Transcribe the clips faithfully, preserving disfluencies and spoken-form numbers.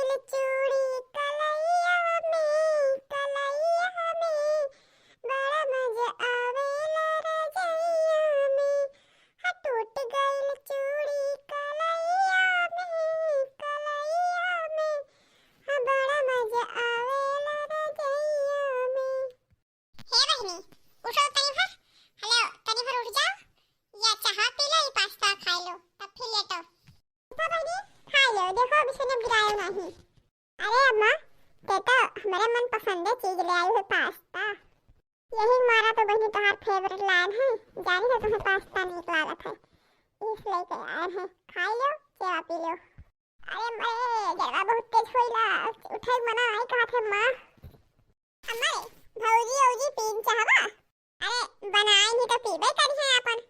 चूड़ी कलैया में, कलैया में, बड़ा मजा आवेला रजैया में। हाँ, टूट गइल चूड़ी कलैया में, कलैया में, हाँ, बड़ा मजा आवेला रजैया में। हे बहिनी, उठो तनी भर। हेलो, तनी भर उठ जाओ। या चाहा पी लो, ई पास्ता खाई लो, तब फिर लेटो। उठो बहिनी, खाई लो, देखो अभी से गिरायो नहीं। अरे अम्मा, ते तो हमारे मनपसंद चीज ले आई है, पास्ता। यही मारा तो बहिनी तोहार फेवरेट लाइन है, जानी तो तुम्हें पास्ता नीक लागत है, इसलिए के आए हैं। खाई लो, चाय पी लो। अरे अम्मा रे, जरवा बहुत तेज होइला, उठे के मना नहीं कहत है माँ। अम्मा रे, भौजी औजी पीन चाहबा? अरे बनाए नहीं तो पीबे करी है अपन।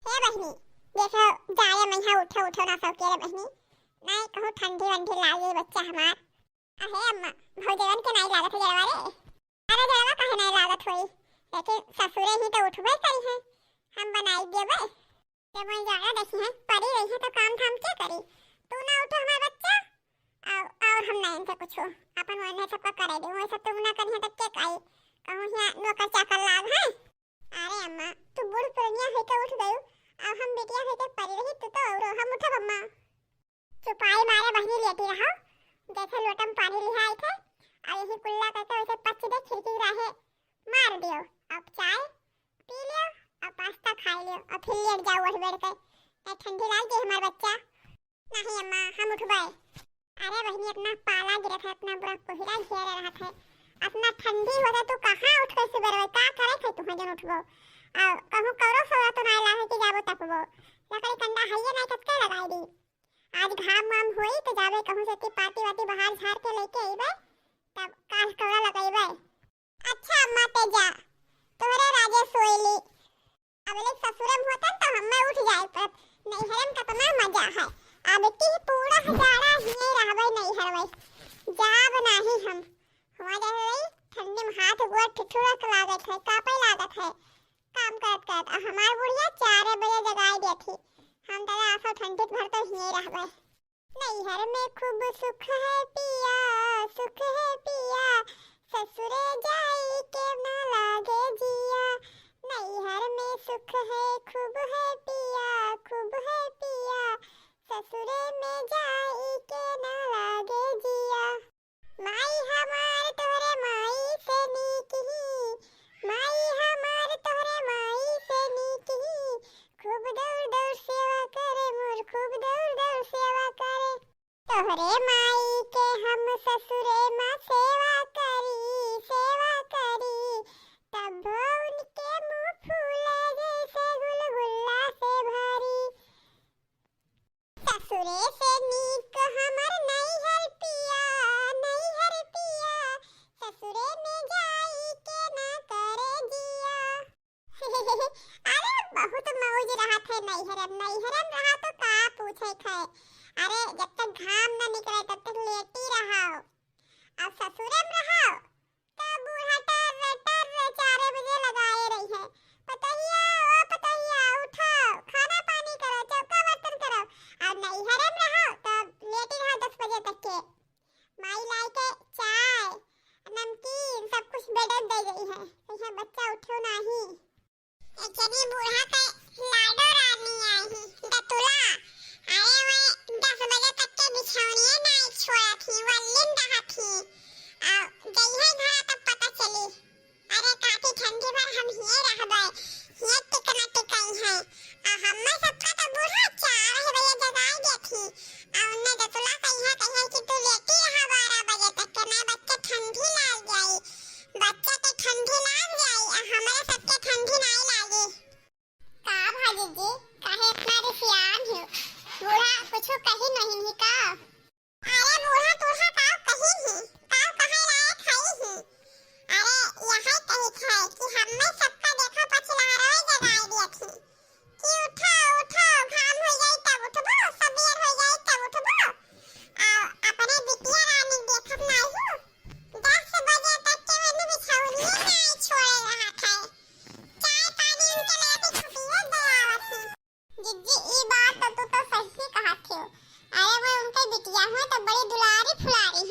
हे बहिनी, देखो जाए मैं यहाँ उठो उठो ना सके रे बहिनी, नहीं कहूँ ठंडी वंडी लागे बच्चा हमार। अहे अम्मा, भौजवन के नहीं लागत है जरवा रे। अरे जरवा काहे नहीं लागत होई, लेकिन ससुरे ही तो उठबे करी है, हम बनाई देबे। जब वही जाड़ा देखी है, परी रही है तो काम धाम के करी? तू ना उठो हमार बच्चा, और, और हम ना इनसे कुछ, अपन वही सबका करे दे, वही सब तुम ना करी है तो के काई? कहूँ यहाँ नौकर चाकर लाग है। अरे अम्मा, तू बूढ़ पुरनिया होके उठ गयू, अब हम बिटिया होके परी रही, तू तो औरो, हम उठब अम्मा। चुपाई मारे बहिनी लेटी रहो, जैसे लोटम पानी लिहा आई थे, और यही कुल्ला करके वैसे पच दे खिड़की राहे मार दियो। अब चाय पी लियो, अब पास्ता खाई लियो, और फिर लेट जाओ उठ बैठ के, नहीं ठंडी लाग जाए हमार बच्चा। नहीं अम्मा, हम उठबे। अरे बहिनी, इतना पाला गिरत है, इतना बुरा कोहरा घेरे रहत है, इतना ठंडी होता, तू कहाँ उठ के सुबह रहे, का करे थे तुहें जन उठबो? आ, कहूँ कौरो सोरा तो नहीं लागे कि जाबो तपबो, लकड़ी कंडा हइये नहीं, कतके लगाई दी। आज घाम वाम होई तो जाबे कहूँ से ती पाती वाती बाहर झाड़ के लेके अइबे, तब काल कौरा लगइबे। अच्छा अम्मा ते जा, तोहरे राजे सोइली। अब ले ससुरे में होतन तो हमें उठ जाए, पर नैहरे में कितना मजा है। अब की पूरा हजारा हिये रहबे नैहर में, जाब नाही हम। हुआ जाए ठंडी में हाथ गोड़ ठिठुरा के लागत है, कांपे लागत है काम करत करत। आ हमार बुढ़िया चार बजे जगाई देथी, हम दादा आसो ठंडी भर तो हिये रहबे। नैहर में खूब सुख है पिया, सुख है पिया, ससुरे जाई के ना लागे जिया। नैहर में सुख है, खूब है पिया, खूब है पिया, ससुरे में जाई के ना लागे जिया। माई हमार तोहरे माई से नीक ही, माई हमार तोहरे माई से नीक ही, खूब दौड़ दौड़ सेवा करे मोर, खूब दौड़ दौड़ सेवा करे। तोहरे माई के हम ससुरे मा सेवा करी, सेवा करी, तब उनके मुँह फूले जैसे गुलगुल्ला से भरी। ससुरे से नीक हमर नैहर पिया, नैहर पिया, ससुरे में जाई के ना करे जिया। अरे बहुत मौज रहत है नैहरम, नैहरम रहा तो का पूछे थे। अरे जब तक घाम न निकले तब तक लेटी रहो, अब ससुरम रहो तो बूढ़ा टर्र टर्र चार बजे लगाए रही है, "पतोहिया, ओ पतोहिया, उठो, खाना पानी करो, चौका बर्तन करो।" अब नैहरम रहो तो लेटी रहो दस बजे तक के। माई लाई के चाय, नमकीन, सब कुछ बेडे में दे गई है। तो यहाँ बच्चा उठो नाही। एक जनी बूढ़ा के लाडो रानी आई ही, दतुला। अरे वे दस बजे तक के बिछौनिये नाही छोड़ा थी, वल्लिन रहा थी। आ जइहे घरा तब पता चली। अरे काकी, ठंडी भर हम हिये रहबै, हिये टिकना टिकाई है। आ हम्मे सबका तो बूढ़ा चार बजे जगाई देथी। आ उन्ने दतुला कहिया कहिया कि तू लेटी रहा बारह बजे तक के, ना बच्चे ठंडी लाग जाई, बच्चे के ठंडी लाग जाई, आ हमरे सबके ठंडी नाई लागी। का भा जीजी, काहे इतना रिसियान हो? बूढ़ा कुछ कही नहीं ही का? अरे बूढ़ा तूढ़ा काव कही ही, काव कहे लायक हई ही। अरे यही कही थे कि हम्मे सबका देखो पछिलहरोए जगाए दिए थी कि उठो, उठो, घाम हो जाई तब उठबो, सबेर हो जाई तब उठबो। आ अपने बिटिया रानी देखत नाही हो, दस बजे तक के मैंने बिछौनिये नाही छोड़े रहा थे। चाय पानी उनके लिए भी छुट्टिये दे आवत ही। जीजी, ई बात तो तू तो सही कहत हो। अरे वो उनके बिटिया हुए तो बड़ी दुलारी फुलारी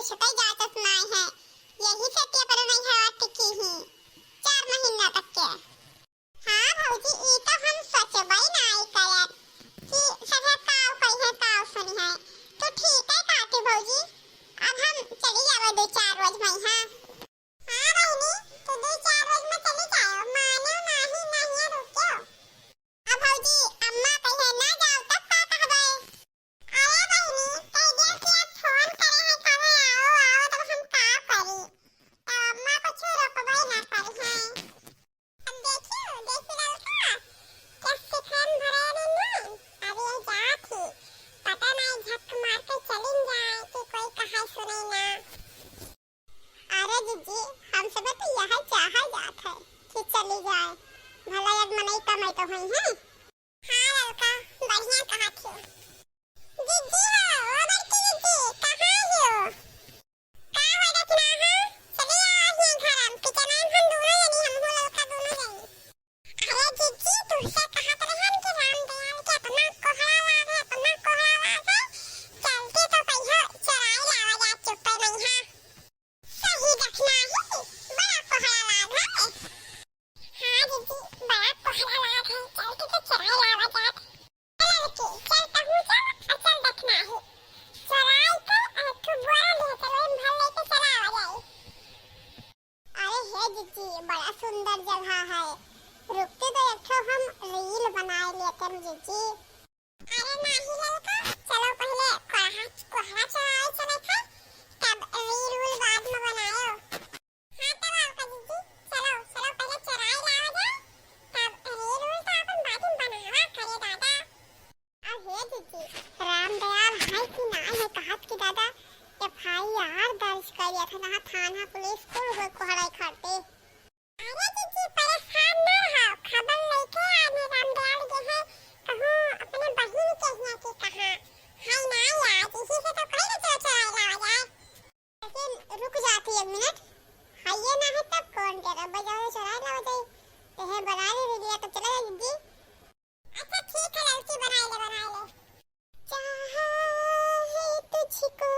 छुटै जात नाई है, यही से ते अपने नैहर टिकी ही चार महीना तक के। हाँ भौजी, ई तो हम सोचबै नाई करत कि सभे काव कहिए, काव सुनिए। तो ठीक है काकी भौजी, अब हम चली जावे दो चार रोज में। हाँ, हाँ बहिनी, तू दो चार रोज में चली जाओ, मानो नाही, नहीं रुको। अब भौजी, अम्मा कहिए ना जाओ तब का कहबै? अरे बहिनी, कह दिया कि आज फोन करे हैं, कहे आओ, आओ, तब हम का करी? तब अम्मा कुछ रोकबै ना करी हैं। अब देखियो, देखी ललका, कैसे फैन भरे में ना, अब ये जात ही, पता नहीं झक मार के चलिन जाए कि कोई कहा सुने ना। अरे जीजी, हम सब तो यह चाहा जात है कि चली जाए, भला एक मनई कमाई तो होई है। हाँ ललका, बढ़िया कहा थियो। जीजी हो, ओ बड़की जीजी, कहाँ हो? का हो दखना हो? चली आओ हियां घर, हम किचन में हम दोनों जनी, हम हो ललका दोनों जनी। अरे जीजी, तुमसे कहत रहन कि रामदयाल के अपना कोहड़ा लाग है, अपना कोहड़ा लाग है, चलते तो कहियो चराई लावा जा चुप्पे नहीं है। सही दखना ही, बड़ा कोहड़ा लाग है। हाँ जीजी, बड़ा कोहड़ा लाग है, चलते तो चराई लावा जात। लड़की, चल कहूँ चल, आ चल दखना ही। चराई के, आ, तू बोरा ले चलो, हम भर लेके चला आ जाई। अरे हे जीजी, बड़ा सुंदर जगह है। रुकते तो एक ठो हम reel बनाए लेते हैं जीजी। अरे नाही ललका, चलो पहले कोहड़ा, कोहड़ा चराए चले थे, तब reel उल बाद में बनायो। हाँ तब आओ का जीजी, चलो, चलो पहले चराए लावा जाए, तब reel उल तो अपन बाद में बनावा करे दादा। अरे जीजी, रामदयाल है कि ना है कहत कि दादा FIR दर्ज कर दिया था ना थाना पुलिस को, हो कोहड़ा खाते। अरे जीजी, परेशान ना हो, खबर लेके आने रामदयाल के है, कहूँ अपने बहिन के हियाँ के कहाँ है ना यार, इसी से तो कहीं ना चलो चराए लावा जाए। लेकिन रुक जाती एक मिनट, है ये ना है तब कौन कह रहा, बजाओ चराए लावा जाए, तो है बना ले reel तो चला जाए जीजी। अच्छा ठीक है ललकी, बनाए ले, बनाए ले। चाहा है तुझको